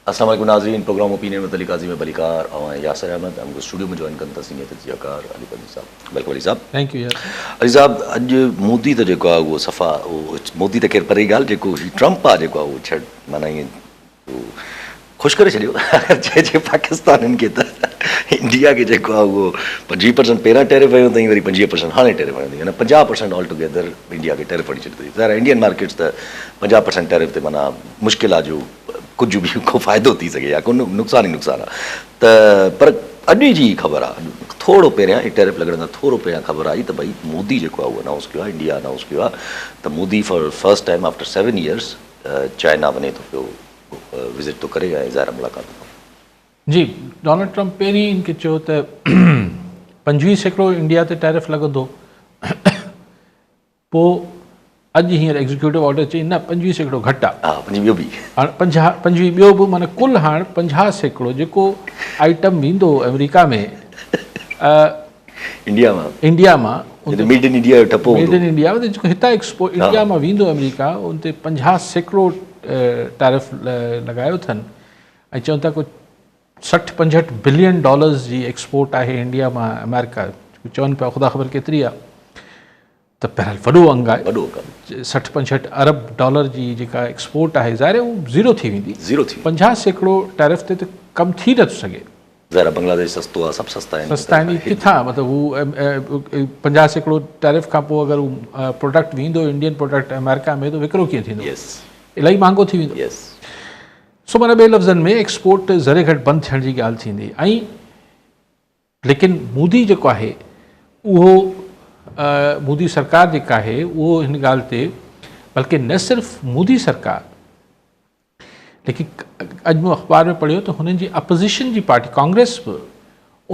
السلام عليڪم ناظرين programme opinion with Ali Qazi ۾ ڀليڪار اوهان ۽ ياسر احمد ۽ مون کي اسٽوڊيو ۾ جوائن ڪن ٿا سينيئر تجزيه ڪار علي قاضي صاحب welcome Ali صاحب thank you Yasir Ali صاحب اڄ مودي ته جيڪو آهي اهو صفا اهو مودي ته خير پري ڳالهه جيڪو هي ٽرمپ آهي جيڪو آهي اهو ڇڙ معنيٰ ائين خوش ڪري ڇڏيو اگر چئجي پاڪستانين کي ته انڊيا کي جيڪو آهي اهو 25 پرسنٽ پهريان ٽيرف هنيو اٿئي وري 25 پرسنٽ هاڻي ٽيرف هنيو اٿئي يعني 50 پرسنٽ آل ٽوگيدر انڊيا کي ٽيرف هڻي ڇڏيو اٿئي ظاهر آهي انڊين مارڪيٽس ته 50 پرسنٽ ٽيرف تي معنيٰ مشڪل آهي جو ڪجهه به ڪو فائدو ٿي سگهي يا ڪو نقصان ئي نقصان آهي ته پر اڄ جي خبر آهي ٿورو پهريان هي ٽيرف لڳڻ کان ٿورو پهريان خبر آئي ته ڀئي مودي جيڪو آهي اهو انائونس ڪيو آهي انڊيا انائونس ڪيو آهي ته Modi for first time after 7 years China وڃي ٿو پيو وزٽ ٿو ڪري ۽ ظاهر ملاقات ٿو. جي ڊونلڊ ٽرمپ پهرين ان کي چيو ته 25% انڊيا تي ٽيرف لڳندو پوء اڄ هينئر ايگزيڪيوٽو آرڊر چئي نه 25% گهٽ آ ها 25 ٻيو به هاڻ 50 25 ٻيو به معنی ڪل هاڻ 50% جيڪو آئٽم ويندو آمريڪا ۾ انڊيا مان انڊيا مان ميڊ ان انڊيا جو ٺپو ميڊ ان انڊيا جيڪو هتان ايڪسپورٽ انڊيا مان ويندو آمريڪا ان تي 50% ٽيرف لڳايو اٿن ۽ چون ٿا ڪو 60 65 بلين ڊالرز جي ايڪسپورٽ آهي انڊيا مان آمريڪا چون پيا خدا خبر ڪيتري آهي ته بهرحال وڏو انگ آهي وڏو انگ 60 65 ارب ڊالر جي جيڪا ايڪسپورٽ آهي ظاهر هو زيرو ٿي ويندي زيرو ٿي 50% ٽيرف تي ته ڪم ٿي نٿو سگهي ظاهر آهي بنگلاديش سستو آهي سڀ سستا آهن. سستا آهن ڪٿان مطلب هو 50% ٽيرف کان پوء اگر هو پروڊڪٽ ويندو انڊين پروڊڪٽ آمريڪا ۾ ته وڪرو ڪيئن ٿيندو يس الاهي مهانگو ٿي ويندو يس سو معنيٰ ٻئي لفظن ۾ ايڪسپورٽ ذري گهٽ بند ٿيڻ جي ڳالهه ٿيندي ۽ ليڪن مودي جيڪو آهي اهو مودي سرڪار جيڪا آهي اهو هن ڳالهه تي بلڪه نه صرف مودي سرڪار ليڪن اڄ مون اخبار ۾ پڙهيو ته هنن جي اپوزيشن جي پارٽي ڪانگريس به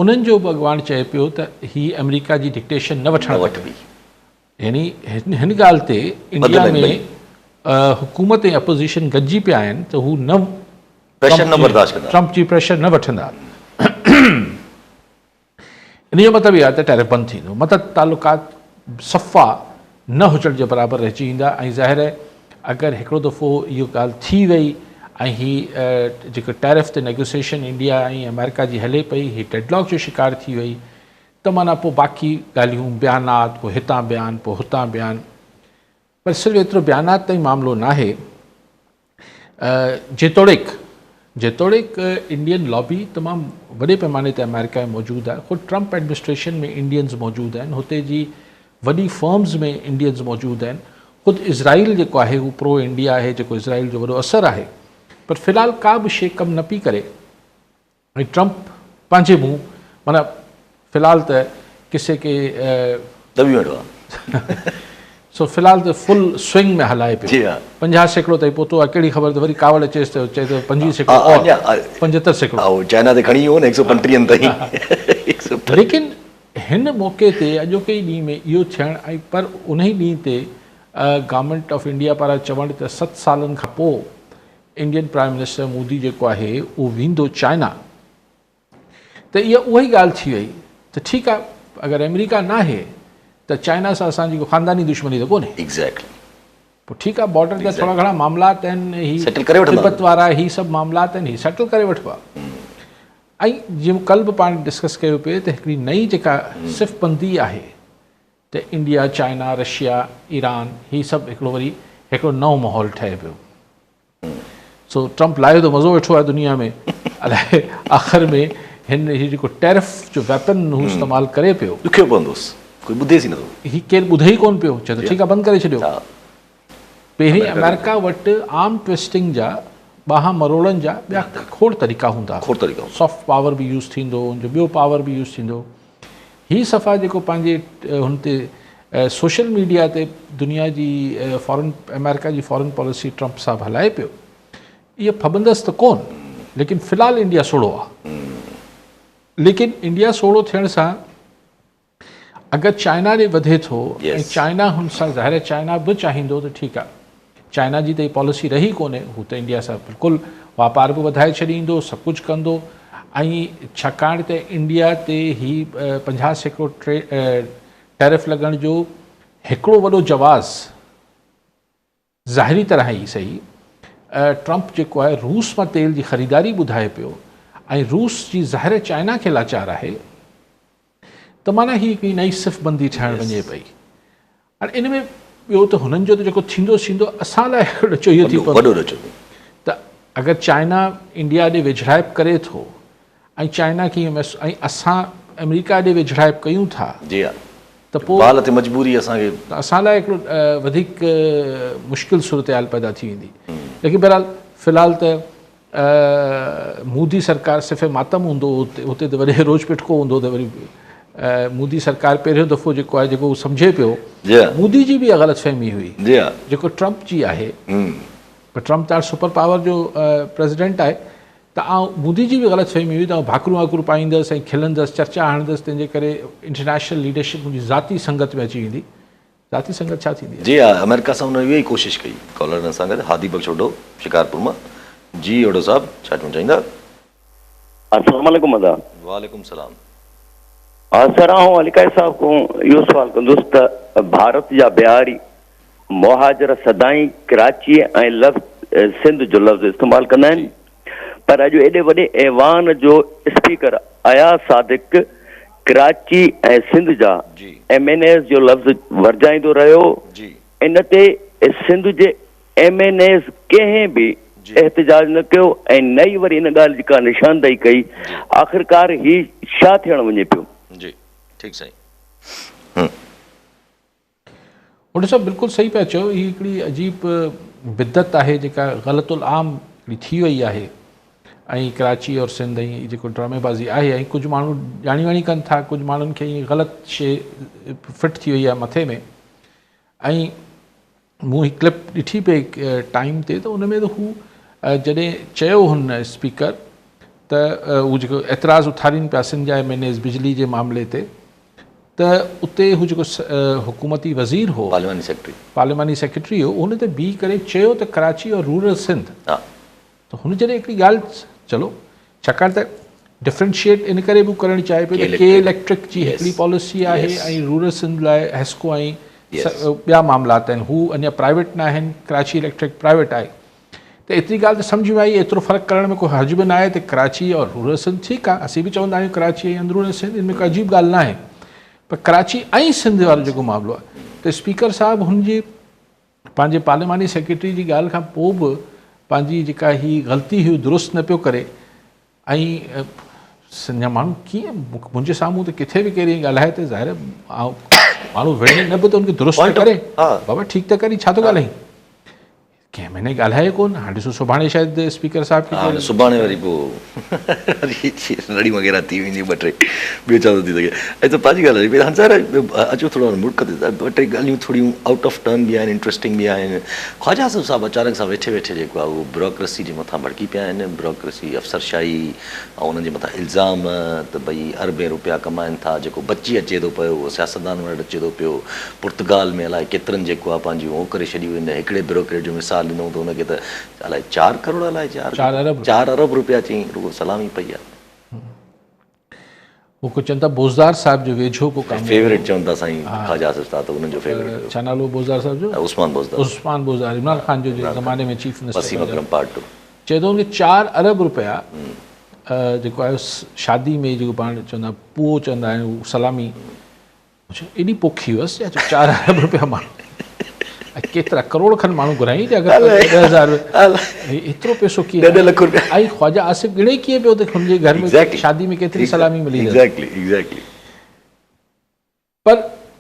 انهن جو به اڳواڻ چئي پيو ته هي آمريڪا جي ڊڪٽيشن نه وٺڻ وٺبي يعني هن ڳالهه تي انڊيا ۾ حڪومت ۽ اپوزيشن گڏجي پيا آهن ته هو نه پريشر نه برداشت ڪندا ٽرمپ جي پريشر نه وٺندا ان جو مطلب اهو آهي ته ٽيرف بند ٿيندو مطلب تعلقات صفا نه هجڻ جي برابر رهجي ويندا ۽ ظاهر آهي اگر هڪڙو دفعو اهو ڳالهه ٿي وئي ۽ هي جيڪو ٽيرف تي نيگوسيشن انڊيا ۽ آمريڪا جي هلي پئي هي ڊيڊلاڪ جو شڪار ٿي وئي ته معنيٰ پوء باقي ڳالهيون بيانات پوء هتان بيان پوء هتان بيان پر صرف ايترو بيانات تائين معاملو ناهي جيتوڻيڪ جيتوڻيڪ انڊين لابي تمام وڏي پيماني تي آمريڪا ۾ موجود آهي خود ٽرمپ ايڊمنسٽريشن ۾ انڊينز موجود آهن هتي جي وڏي فرمز ۾ انڊينز موجود آهن خود اسرائيل جيڪو آهي هو پرو انڊيا آهي جيڪو اسرائيل جو وڏو اثر آهي پر في الحال ڪا به شي ڪم نه پئي ڪري ۽ ٽرمپ پنهنجي منهن معنيٰ في الحال ته قصي کي دٻي ويٺو آهي سو في الحال ته فل سوئنگ ۾ هلائي پيو جي ها 50% تائين پهتو آهي ڪهڙي خبر ته وري ڪاوڙ اچيس ته چئي ته 25% اور 75% ها چائنا تي کڻي ويو نه 135 تائين ليڪن هن موقعي تي اڄوڪي ڏينهن ۾ اهو ٿيڻ ۽ پر انهي ڏينهن تي گورنمينٽ آف انڊيا پاران چوڻ ته 7 سالن کان پوء انڊين پرائم منسٽر مودي جيڪو آهي اهو ويندو چائنا ته اها اها ئي ڳالهه ٿي وئي ته ٺيڪ آهي اگر آمريڪا ناهي ته چائنا سان اسان جي ڪو خانداني دشمني ته ڪونهي. ايگزيڪٽلي. پوء ٺيڪ آهي بارڊر جا ٿورا گهڻا معاملات آهن هي سيٽل ڪري وٺندا تبت وارا هي سڀ معاملات آهن هي سيٽل ڪري وٺبا ۽ جيئن ڪل به پاڻ ڊسڪس ڪيو پئي ته هڪڙي نئين جيڪا صف بندي آهي ته انڊيا، چائنا، رشيا، ايران هي سڀ هڪڙو وري هڪڙو نئون ماحول ٺهي پيو. سو ٽرمپ لايو ته مزو ويٺو آهي دنيا ۾ الائي آخر ۾ هن هي جيڪو ٽيرف جو ويپن هو استعمال ڪري پيو. ڏکيو پوندوس ڪوئي ٻڌيس ئي نٿو. هي ڪير ٻڌي ئي ڪونه پيو چئي ٿو ٺيڪ آهي بند ڪري ڇڏيو. پهرين آمريڪا وٽ آرم ٽوئسٽنگ جا ٻانهن مروڙن جا ٻيا کوڙ طريقا هوندا. کوڙ طريقا هوندا. سافٽ پاور به يوز ٿيندو ان جو ٻيو پاور به يوز ٿيندو. هي صفا جيڪو پنهنجي هن تي سوشل ميڊيا تي دنيا جي فارن آمريڪا جي فارن پاليسي ٽرمپ صاحب هلائي پيو اهي ڦٻندس ته ڪون ليڪن في الحال انڊيا سوڙهو آ ليڪن انڊيا سوڙهو ٿيڻ سان اگر چائنا ڏي وڌي ٿو ۽ چائنا هن سان ظاهر آهي چائنا به چاهيندو ته ٺيڪ آ چائنا جي ته هي پاليسي رهي ڪونهي هو ته انڊيا سان بلڪل واپار به وڌائي ڇڏيندو سڀ ڪجهه ڪندو ۽ ڇاڪاڻ ته انڊيا تي هي 50% ٽيرف لڳڻ جو هڪڙو وڏو جواز ظاهري طرح ئي سهي ٽرمپ جيڪو آهي روس مان تيل جي خريداري ٻڌائي پيو ۽ روس جي ظاهر چائنا کي لاچار آهي ته معنيٰ هي هڪڙي نئين صف بندي ٺهڻ وڃي پئي. هاڻي ان ۾ ٻيو ته هنن جو ته جيڪو ٿيندو سيندو اسان لاء هڪڙو ڏچو اهو ٿي پوندو ته اگر چائنا انڊيا ڏي ويجهڙائپ ڪري ٿو ۽ چائنا کي ائين محسوس ۽ اسان آمريڪا ڏي ويجهڙائپ ڪيون ٿا جي ها ته پوء بال تي مجبوري اسان کي ته اسان لاء هڪڙو وڌيڪ مشڪل صورتحال پيدا ٿي ويندي ليڪن بهرحال في الحال ته مودي سرڪار صفي ماتم هوندو هتي ته وري روز پٽڪو هوندو ته وري مودي سرڪار پهريون دفعو جيڪو آهي جيڪو هو سمجهي پيو مودي جي به اها غلط فهمي هئي جيڪو ٽرمپ جي آهي پر ٽرمپ ته هاڻ سپر پاور جو پريزيڊنٽ آهي ته آئون مودي جي به غلط فهمي هئي ته آئون ڀاڪرون واڪرون پائيندس ۽ کلندس چرچا هڻندس تنهن جي ڪري انٽرنيشنل ليڊرشپ منهنجي ذاتي سنگت ۾ اچي ويندي ذاتي سنگت ڇا ٿيندي آهي؟ جي ها آمريڪا سان هن اها ئي ڪوشش ڪئي. ڪالرن سان گڏ هادي بخش اوڍو شڪارپور مان جي اوڍو صاحب ڇا چوڻ چاهيندا. السلام عليڪم ادا. وعليڪم سلام. ها سر آئون علي قائد صاحب کان اهو سوال ڪندس ته ڀارت جا بهاري مهاجر سدائين ڪراچي ۽ لفظ سنڌ جو لفظ استعمال ڪندا آهن پر اڄ ايڏي وڏي ايوان جو اسپيڪر اياز صادق ڪراچي ۽ سنڌ جا ايم اين ايز جو لفظ ورجائيندو رهيو ان تي سنڌ جي ايم اين ايز ڪنهن به احتجاج نه ڪيو ۽ نه ئي وري ان ڳالهه جي ڪا نشاندهي ڪئي آخرڪار هي ڇا ٿيڻ وڃي پيو. جي ٺيڪ سائين. ڀٽو صاحب بلڪل صحيح پيا چئو هي هڪڙي عجيب بدعت آهي جيڪا غلط العام هڪڙي ٿي وئي آهي ۽ ڪراچي اور سنڌ ۽ جيڪو ڊرامي بازي آهي ۽ ڪجهه ماڻهو ڄاڻي واڻي ڪن ٿا ڪجهه ماڻهن کي ائين غلط شي فٽ ٿي وئي آهي مٿي ۾ ۽ مون هي ڪلپ ڏٺي پئي ٽائيم تي ته ان ۾ ته هو جڏهن چيو هن اسپيڪر ته هو جيڪو اعتراض اٿارين پيا سنڌ جا ايم اين ايز بجلي جي معاملي تي ته اتي هو جيڪو حڪومتي وزير هو، پارلياماني سيڪريٽري. پارلياماني سيڪريٽري هو، هن ته بيهي ڪري چيو ته ڪراچي اور رورل سنڌ ته هن جڏهن هڪڙي ڳالهه چلو ڇاڪاڻ ته ڊفرنشيئيٽ ان ڪري به ڪرڻ چاهي پيو ته ڪي اليڪٽرڪ جي هڪڙي پاليسي آهي ۽ رورل سنڌ لاء حيسڪو ۽ ٻيا معاملات آهن هو اڃا پرائيويٽ نه آهن ڪراچي اليڪٽرڪ پرائيويٽ آهي ته ايتري ڳالهه ته سمجهه ۾ آئي ايترو فرق ڪرڻ ۾ ڪو حرج به ناهي ته ڪراچي اور رورل سنڌ ٺيڪ آهي اسين به چوندا آهيون ڪراچي ۽ اندرون سنڌ ان ۾ ڪا عجيب ڳالهه ناهي پر ڪراچي ۽ سنڌ وارو جيڪو معاملو آهي ته اسپيڪر صاحب هن جي پنهنجي پارلياماني سيڪريٽري جي ڳالهه کان پوء به پنهنجي جيڪا هي غلطي هئي درست نه پيو ڪري ۽ سنڌ جا ماڻهو ڪيئن منهنجي سامهون ته ڪٿي به ڪير ائين ڳالهائي ته ظاهر آهي ماڻهو وڙهي نه به ته ان کي درست ته ڪري بابا ٺيڪ ته ڪري ڇا ٿو ڳالهائين ڪنهن مهيني ڳالهايو ڪونه، هاڻ ڏسو سڀاڻي شايد اسپيڪر صاحب کي هاڻ سڀاڻي وري پوء وري رڙيون وغيره ٿي وينديون ٻه ٽي ٻيو ڇا ٿو ٿي سگهي ۽ ته پنهنجي ڳالهه آهي هاڻ ظاهر آهي اچو ٿورو ملڪ تي ٻه ٽي ڳالهيون ٿوريون آئوٽ آف ٽرن به آهن انٽريسٽنگ به آهن خواجه آصف صاحب اچانڪ سان ويٺي ويٺي جيڪو آهي اهو بيوروڪريسي جي مٿان ڀڙڪي پيا آهن بيوروڪريسي افسر شاهي ۽ انهن جي مٿان الزام ته ڀئي اربين روپيا ڪمائن ٿا جيڪو بچي اچي ٿو پيو اهو سياستدان وٽ اچي ٿو پيو پرتگال ۾ الائي ڪيترن جيڪو آ پنهنجيون هو ڪري ڇڏيون هن هڪڙي بيوروڪريٽ جو مثال ڏنو ته ان کي ته الائي چار ڪروڙ الائي چار ارب چار ارب روپيا چئين رڳو سلامي پئي آ. هو ڪو چون ٿا بوزدار صاحب جو ويجهو ڪو ڪامورو فيورٽ چون ٿا سائين خواجه آصف صاحب ته انهن جو فيورٽ هو. ڇا نالو هو بوزدار صاحب جو؟ عثمان بوزدار. عثمان بوزدار عمران خان جو جنهن زماني ۾ chief minister Wasim Akram part two. چئي ٿو ان کي چار ارب روپيا جيڪو آهي شادي ۾ جيڪو پاڻ چوندا پوئو چوندا آهيون سلامي ايڏي پوکي هئس يا 4 ارب روپيا ماڻهو ۽ ڪيترا ڪروڙ کن ماڻهو گهرائين ته اگر 10000 ايترو پئسو ڪيئن 1.5 لک روپيا ۽ خواجه آصف ڳڻي ڪيئن پيو ته هن جي گهر ۾ شادي ۾ ڪيتري سلامي ملي اٿس. Exactly exactly. پر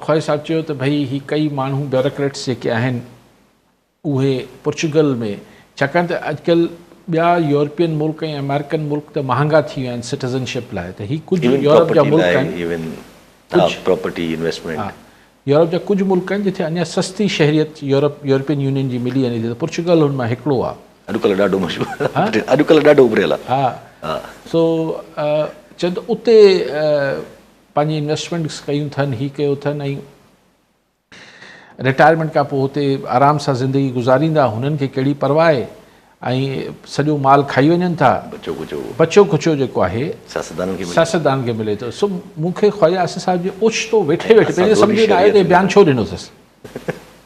خواجه صاحب چيو ته ڀئي هي ڪئي ماڻهو بيوروڪريٽس جيڪي آهن اهي پورچوگل ۾ ڇاڪاڻ ته اڄڪلهه ٻيا يورپين ملڪ ۽ آمريڪن ملڪ ته مهانگا ٿي ويا آهن سٽيزن شپ لاء ته هي ڪجهه يورپ جا ملڪ آهن ڪجهه يورپ جا ڪجهه ملڪ آهن جتي اڃا سستي شهريت يورپ يورپين يونين جي ملي وڃي ٿي ته پورچوگل هن مان هڪڙو آهي. اڄڪلهه ڏاڍو مشهور اڄڪلهه ڏاڍو اڀريل آهي. ها سو چون ته اتي پنهنجي انويسٽمينٽس ڪيون اٿن هي ڪيو اٿن ۽ رٽائرمينٽ کان پوء هتي آرام سان زندگي گذاريندا، هنن کي ڪهڙي پرواهه آهي ۽ سڄو مال کائي وڃن ٿا. بچو کچو. بچو کچو جيڪو آهي سياستدانن کي ملي ٿو. سياستدانن کي ملي ٿو. سو مون کي خواجه آصف صاحب جي اوچتو ويٺي ويٺي پنهنجي سمجهه ۾ نه آيو ته هي بيان ڇو ڏنو اٿس.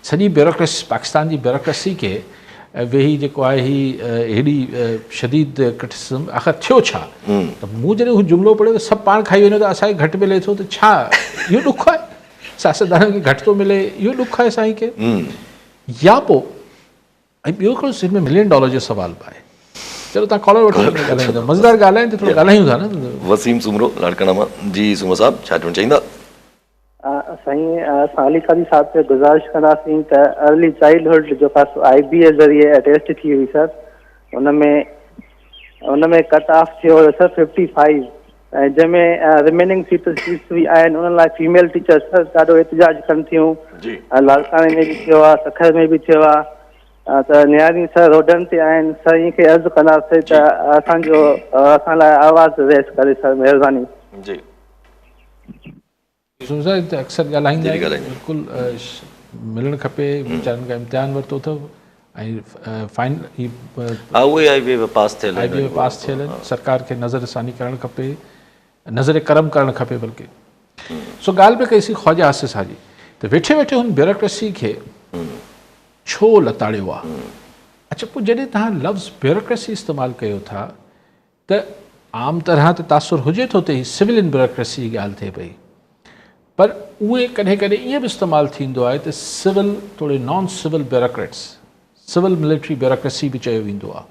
سڄي بيوروڪريسي پاڪستان جي بيوروڪريسي کي ويهي جيڪو آهي هي هيڏي شديد ڪرٽسزم آخر ٿيو ڇا؟ ته مون جڏهن هو جملو پڙهيو ته سڀ پاڻ کائي وڃو ته اسان کي گهٽ ملي ٿو ته ڇا اهو ڏک آهي؟ سياستدانن کي گهٽ ٿو ملي اهو ڏک آهي سائين کي؟ يا پوء ۽ ٻيو هڪڙو سنڌ ۾ ملين ڊالر جو سوال به آهي. چلو تان ڪالر وٺو ڳالهائيندا مزيدار ڳالهه آهي ته ٿورو ڳالهايون ٿا نه. وسيم سومرو لاڙڪاڻا مان جي سومرو صاحب ڇا چوڻ چاهيندا؟ سائين اسان علي قاضي صاحب کي گذارش ڪنداسين ته ارلي چائلڊ هوڊ جيڪا سو آئي بي اي ذريعي ٽيسٽ ٿي هئي سر ان ۾ ان ۾ ڪٽ آف ٿيو هيو سر 55 ۽ جنهن ۾ ريميننگ سيٽس سيٽس به آهن انهن لاء فيميل ٽيچر سر ڏاڍو احتجاج ڪن ٿيون ۽ لاڙڪاڻي ۾ به ٿيو آهي سکر ۾ به ٿيو آهي ته نياريون سر روڊن تي آهن سر ان کي عرض ڪنداسين ته اسان جو اسان لاء آواز ريس ڪري سر مهرباني. جي. يوسف صاحب ته اڪثر ڳالهائيندا آهن بلڪل ملڻ کپي ويچارن کان امتحان ورتو اٿو ۽ فائن ها اهي آئي بي اي پاس ٿيل آئي بي اي پاس ٿيل آهن سرڪار کي نظر ثاني ڪرڻ کپي نظر ڪرم ڪرڻ کپي بلڪه سو ڳالهه به ڪئي سي خواجه آصف صاحب جي ته ويٺي ويٺي هن بيوروڪريسي کي ڇو لتاڙيو آهي اڇا پوء جڏهن تهان لفظ بيوروڪريسي استعمال ڪيو ٿا ته عام طرح ته تاثر هجي ٿو ته هي سولين بيوروڪريسي جي ڳالهه ٿئي پئي پر اهي ڪڏهن ڪڏهن ائين به استعمال ٿيندو آهي ته سول توڙي non civil bureaucrats civil military bureaucracy به چيو ويندو آهي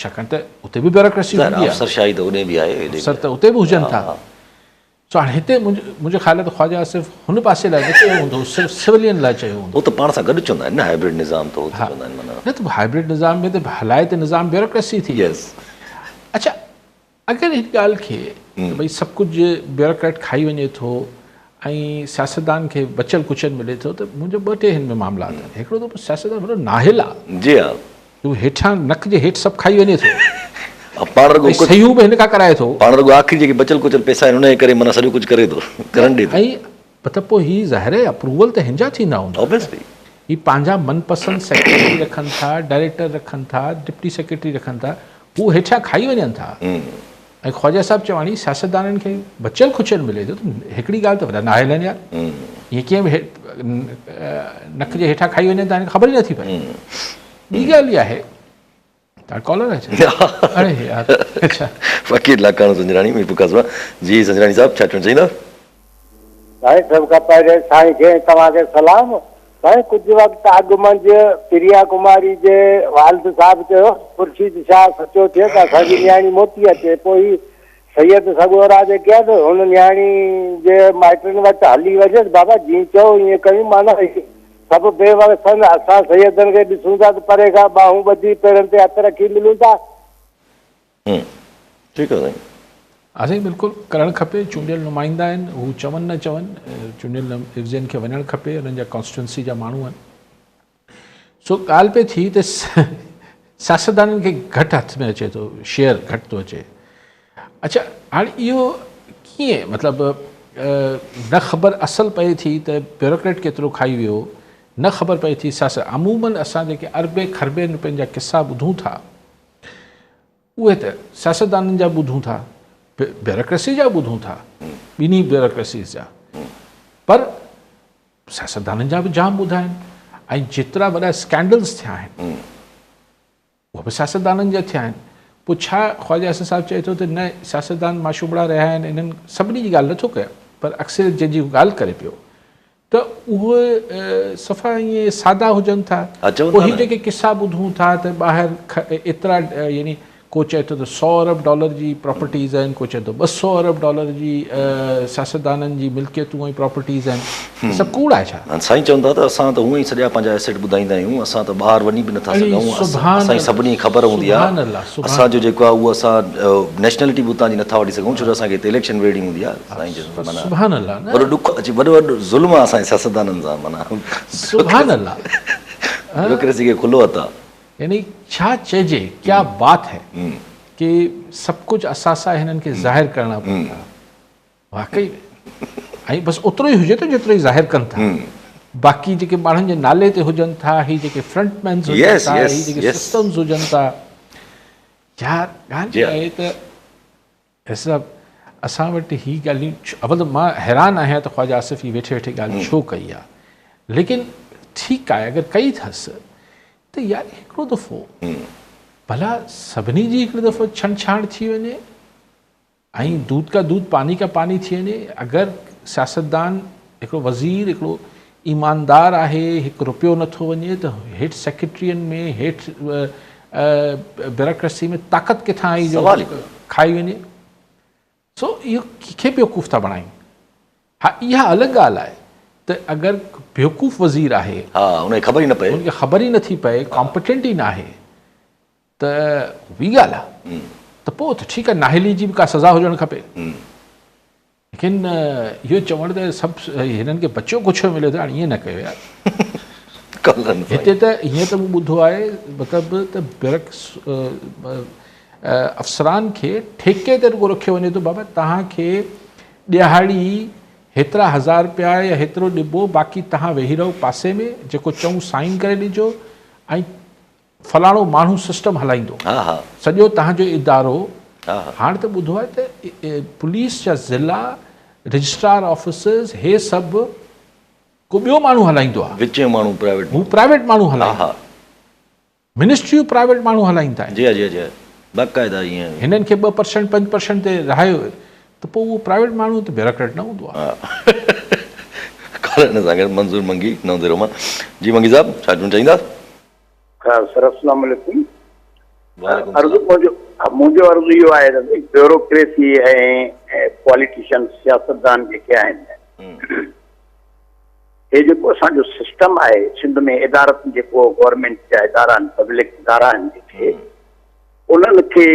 ڇاڪاڻ ته اتي به بيوروڪريسي هوندي آهي افسر شاهي ته اوڏي به آهي افسر ته اتي به هجن ٿا سو هاڻي هتي منهنجو خيال آهي ته خواجه آصف هن پاسي لاء نه چيو هوندو، صرف سولين لاء چيو هوندو. هو ته پاڻ سان گڏ چوندا آهن نه هائبرڊ نظام ته هو ته چوندا آهن معنيٰ. نه ته هائبرڊ نظام ۾ ته هلائي ته نظام بيوروڪريسي ٿي. يس. اڇا اگر هن ڳالهه کي ته ڀئي سڀ ڪجهه بيوروڪريٽ کائي وڃي ٿو ۽ سياستدان کي بچيل کچيل ملي ٿو ته منهنجو ٻه ٽي هن ۾ معاملات آهن. هڪڙو ته سياستدان وڏو نااهل آهي. جي ها. هو هيٺان نڪ جي هيٺ سڀ کائي وڃي ٿو. پاڻ رڳو ۽ صحيحون به هن کان ڪرائي ٿو. پاڻ رڳو آخري جيڪي بچيل ڪچيل پئسا آهن ان جي ڪري معنيٰ سڄو ڪجهه ڪري ٿو ڪرڻ ڏي ٿو. ۽ مطلب پوء هي ظاهر آهي اپروول ته هن جا ٿيندا هوندا. Obviously. هي پنهنجا من پسند سيڪريٽري رکن ٿا، ڊائريڪٽر رکن ٿا، ڊپٽي سيڪريٽري رکن ٿا، هو هيٺيان کائي وڃن ٿا. ۽ خواجه صاحب چواڻي سياستدانن کي بچيل کچيل ملي ٿو ته هڪڙي ڳالهه ته وڏا نااهل آهن يار ائين ڪيئن به نڪ جي هيٺان کائي وڃن ٿا هن کي خبر ئي نٿي پئي. ٻي ڳالهه اها آهي تان ڪالر آهي ڇا؟ اڙي يار اڇا. فقير لاکاڻو سنجراڻي ميرپور خاص مان جي سنجراڻي صاحب ڇا چوڻ چاهيندا؟ سائين سڀ کان پهرين سائين کي ۽ توهان کي سلام. سائين ڪجهه وقت اڳ منجهه پريا ڪماري جي والد صاحب چيو خورشيد شاهه سچو ٿئي ته اسان جي نياڻي موٽي اچي پوء هي سيد سڳورا جيڪي آهن هن نياڻي جي مائٽن وٽ هلي وڃن بابا جيئن چئو ائين ڪيون معنيٰ هي سڀ بي وس آهن اسان سيدن کي ڏسون ٿا ته پري کان ٻانهون ٻڌي پيرن تي هٿ رکي ملون ٿا. ٺيڪ آهي سائين. ها سائين بلڪل ڪرڻ کپي چونڊيل نمائندا آهن هو چون نه چون چونڊيل عيوضين کي وڃڻ کپي انهن جا ڪانسٽيٽوئنسي جا ماڻهو آهن سو ڳالهه پئي ٿي ته سياستدانن کي گهٽ هٿ ۾ اچي ٿو شيئر گهٽ ٿو اچي اڇا هاڻي اهو ڪيئن مطلب نه خبر اصل پئي ٿي ته بيوروڪريٽ ڪيترو کائي ويو نه خبر پئي ٿي سياست عمومن اسان جيڪي اربين خربين روپين جا قصا ٻڌون ٿا اهي ته سياستدانن جا ٻڌون ٿا، بيوروڪريسي جا ٻڌون ٿا، ٻنهي بيوروڪريسيز جا، پر سياستدانن جا به جام ٻڌا آهن ۽ جيترا وڏا اسڪينڊلز ٿيا آهن اهي به سياستدانن جا ٿيا آهن. پوء ڇا خواجه حسن صاحب چئي ٿو ته نه سياستدان ماشومڙا رهيا آهن، انهن سڀني جي ڳالهه نٿو ڪيان پر اڪثريت جنهن جي هو ڳالهه ڪري پيو ته اهي صفا ائين سادا هجن ٿا. پوء هي جيڪي قصا ٻڌون ٿا ته ٻاهر ايترا يعني ڪو چئي ٿو ته سئو ارب ڊالر جي پراپرٽيز آهن، ڪو چئي ٿو 200 ارب ڊالر جي سياستدانن جي ملڪيتون ۽ پراپرٽيز آهن، هي سڀ ڪوڙ آهي ڇا؟ سائين چون ٿا ته اسان ته هونئن ئي سڄا پنهنجا ايسيٽ ٻڌائيندا آهيون، اسان ته ٻاهر وڃي به نٿا سگهون، اسان جي سڀني کي خبر هوندي آهي، اسان جو جيڪو آهي اهو اسان نيشنلٽي به اتان جي نٿا وٺي سگهون ڇو جو اسان کي هتي اليڪشن وڙهڻي هوندي آهي. سائين جن معنيٰ سبحان الله نه وڏو ڏک اچي وڏو وڏو ظلم آ اسان جي سياستدانن سان معنيٰ سبحان الله بيوروڪريسي کي کلو هٿ آ. يعني ڇا چئجي ڪيا بات هي ڪي سڀ ڪجهه اثاثا هنن کي ظاهر ڪرڻا پون ٿا واقعي ۽ بس اوترو ئي هجي ٿو جيترو ئي ظاهر ڪن ٿا باقي جيڪي ماڻهن جي نالي تي هجن ٿا هي جيڪي فرنٽ مينز هجن ٿا هي جيڪي سسٽمز هجن ٿا يار ڳالهه اها آهي ته صاحب اسان وٽ هي ڳالهيون اول ته مان حيران آهيان ته خواجه آصف هي ويٺي ويٺي ڳالهه ڇو ڪئي آهي ليڪن ٺيڪ آهي اگر ڪئي اٿس ته يار هڪڙو دفعو ڀلا سڀني جي هڪڙو دفعو ڇنڊڇاڻ ٿي وڃي ۽ دودھ کا دودھ پاني کا پاني ٿي وڃي. اگر سياستدان هڪڙو وزير هڪڙو ايماندار آهي، هڪ روپيو نٿو وڃي ته هيٺ سيڪريٽرين ۾ هيٺ بيوروڪريسي ۾ طاقت ڪٿان آئي جو کائي وڃي؟ سو اهو ڪنهن کي بيوقوف ٿا بڻائين؟ ها اها الڳ ڳالهه آهي ته اگر بيوقوف وزير آهي، ها ان کي خبر ئي نه پئي، ان کي خبر ئي نٿي پئي، ڪامپيٽنٽ ئي ناهي ته ٻي ڳالهه آهي ته پوء ته ٺيڪ آهي، نااهلي جي به ڪا سزا هجڻ کپي. ليڪن اهو چوڻ ته سڀ هنن کي بچيو ڪڇيو ملي ٿو، هاڻي ائين نه ڪيو يار. هتي ته هيئن ته مون ٻڌو آهي مطلب ته بيرڪس افسران کي ٺيڪي تي رڳو رکيو وڃي ٿو، بابا توهان کي ڏهاڙي هيترا هزار رپيا يا هيترو ڏبو، باقي توهان ويهي رهو پاسي ۾ جيڪو چئون سائن ڪري ڏجو ۽ فلاڻو ماڻهو سسٽم هلائيندو سڄو توهان جو ادارو. هاڻ ته ٻڌو آهي ته پوليس جا ضلعا رجسٽرار آفيسز هي سڀ ڪو ٻيو ماڻهو هلائيندو آهي، وچيون ماڻهو پرائيويٽ، هو پرائيويٽ ماڻهو هلائيندو آهي، منسٽريون پرائيويٽ ماڻهو هلائيندا آهن. جي ها جي ها باقاعده ائين. هنن کي 2% 5% تي رهايو ته پوء اهو پرائيويٽ ماڻهو ته بيوروڪريٽ نه هوندو آهي. ڪالر هن سان گڏ منظور منگي نئون ديرو مان. جي منگي صاحب ڇا چوڻ چاهيندا؟ ها سر السلام عليڪم. وعليڪم عرض السلام. منهنجو عرض اهو آهي ته بيوروڪريسي ۽ پاليٽيشن سياستدان جيڪي آهن هي جيڪو اسان جو سسٽم آهي سنڌ ۾ ادارتن جيڪو گورنمينٽ جا ادارا آهن پبلڪ ادارا آهن جيڪي انهن کي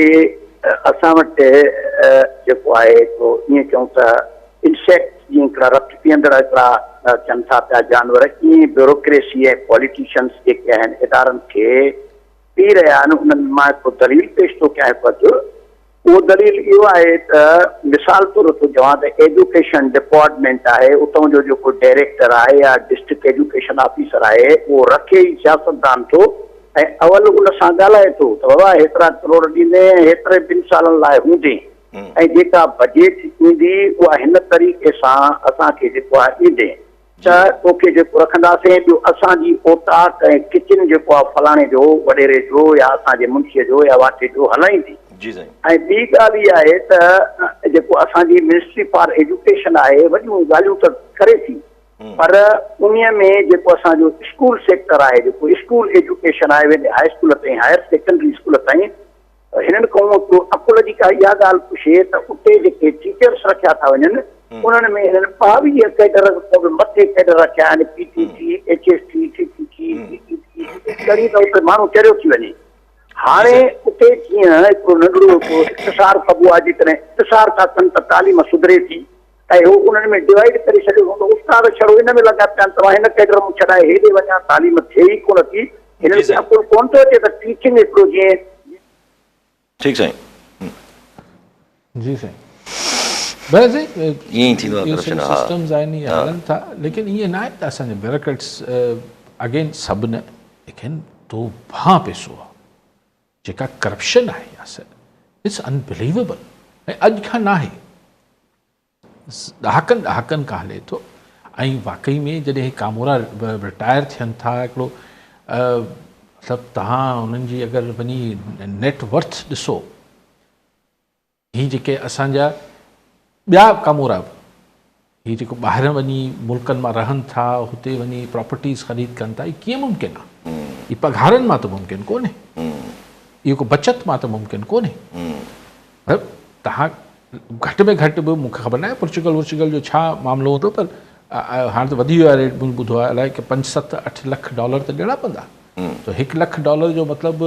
اسان وٽ جيڪو آهي هڪڙو ائين چئون ته انسيڪٽ جيئن هڪڙا رت پيئندڙ هڪڙا اچن ٿا پيا جانور ائين بيوروڪريسي ۽ پاليٽيشنس جيڪي آهن ادارن کي پي رهيا آهن. انهن مان هڪڙو دليل پيش ٿو ڪيان هڪ اڌ اهو دليل اهو آهي ته مثال طور ٿو چوان ته ايجوڪيشن ڊپارٽمينٽ آهي اتان جو جيڪو ڊئريڪٽر آهي يا ڊسٽرڪٽ ايجوڪيشن آفيسر آهي اهو رکي ئي سياستدان ٿو ۽ اول ان سان ڳالهائي ٿو ته بابا هيترا ڪروڙ ڏيندين ۽ هيتري ٻن سالن لاء هوندين ۽ جيڪا بجيٽ ايندي اها هن طريقي سان اسان کي جيڪو آهي ڏيندين. ته توکي جيڪو رکنداسين، ٻيو اسان جي اوطاق ۽ ڪچن جيڪو آ فلاڻي جو، وڏيري جو يا اسان جي منشيء جو يا واٺي جو هلائيندي. جي سائين. ۽ ٻي ڳالهه اها آهي ته جيڪو اسان جي منسٽري فار ايجوڪيشن آهي وڏيون ڳالهيون ته ڪري ٿي پر انهيء ۾ جيڪو اسان جو اسڪول سيڪٽر آهي جيڪو اسڪول ايجوڪيشن آهي ويندي هاء اسڪول تائين هائر سيڪنڊري اسڪول تائين هنن کان هڪڙو عقل جي ڪا اها ڳالهه پڇي ته اتي جيڪي ٽيچرس رکيا ٿا وڃن انهن ۾ هنن 22 ڪيڊر کان به مٿي ڪيڊر رکيا آهن، P T T, H S T, T T T, P T T, ڳڻي ته اتي ماڻهو چريو ٿي وڃي. هاڻي اتي جيئن هڪڙو ننڍڙو هڪڙو اختصار ڪبو آهي جيڪڏهن اختصار ٿا ڪن ته تعليم سڌري ٿي ۽ هو انهن ۾ ڊوائيڊ ڪري ڇڏيو هوندو استاد ڇڙو ان ۾ لڳا پيا آهن ته مان هن ڪيڊر مون ڇڏائي هيڏي وڃان تعليم ٿئي ئي ڪونه ٿي هنن کي عقل ڪونه ٿو اچي ته ٽيچنگ هڪڙو جيئن. ٺيڪ سائين. جي سائين بهرحال سائين ائين ئي ٿيندو آهي ڪرپشن ها سسٽمز آهن اهي هلن ٿا ليڪن ائين نه آهي ته اسان جا بيوروڪريٽس اگين سڀ نه ليڪن توبهان پيسو آهي جيڪا ڪرپشن آهي ياسر it's unbelievable ۽ اڄ کان نه آهي ڏهاڪن ڏهاڪن کان هلي ٿو ۽ واقعي ۾ جڏهن هي ڪامورا رٽائر ٿين ٿا هڪڙو مطلب تهان انهن جي اگر وڃي نيٽ ورٿ ڏسو هي جيڪي اسان جا ٻيا ڪامورا به هي جيڪو ٻاهر وڃي ملڪن مان رهن ٿا هتي وڃي پراپرٽيز خريد ڪن ٿا هي ڪيئن ممڪن آهي هي پگهارن مان ته ممڪن ڪونهي اهو ڪو بچت مان ته ممڪن ڪونهي مطلب تهان گهٽ ۾ گهٽ به مون کي خبر ناهي پورچوگل ورچوگل جو ڇا معاملو هوندو پر هاڻي ته وڌي ويو آهي ريٽ مون ٻڌو آهي الائي ڪي 5 7 8 لک ڊالر ته ڏيڻا پوندا ته 1 لک ڊالر جو مطلب